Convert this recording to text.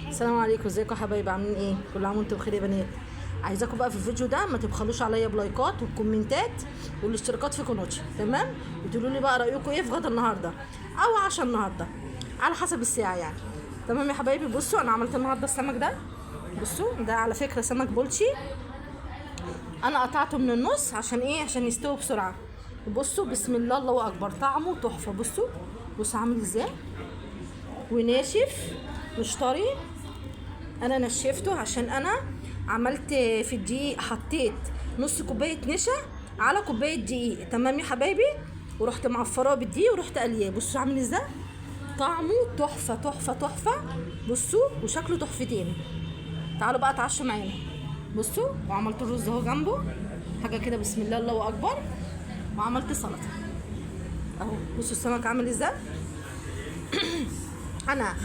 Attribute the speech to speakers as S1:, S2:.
S1: السلام عليكم، ازيكم يا حبايبي؟ عاملين ايه؟ كل عام وانتم بخير يا بنات. عايزاكم بقى في الفيديو ده ما تبخلوش عليا بلايكات والكومنتات والاشتراكات في قناتي، تمام؟ وتقولوا لي بقى رايكم ايه في غدا النهارده او عشاء النهارده على حسب الساعة يعني. تمام يا حبايبي. بصوا انا عملت النهارده السمك ده، بصوا ده على فكرة سمك بولشي، انا قطعته من النص عشان ايه؟ عشان يستوي بسرعة. بصوا بسم الله الله اكبر، طعمه تحفة. بصوا بصوا عامل ازاي، وناشف مش طري. انا نشفته عشان انا عملت في الدقيق، حطيت نص كوباية نشا على كوباية دقيق، تمام يا حبايبي؟ ورحت معفراه بالدقيق ورحت قلياه. بصوا عامل ازاي، طعمه تحفة تحفة تحفة. بصوا وشكله تحفتين. تعالوا بقى اتعشوا معانا. بصوا وعملت الرز اهو جنبه، حاجة كده بسم الله الله اكبر. وعملت سلطة اهو. بصوا السمك عامل ازاي. انا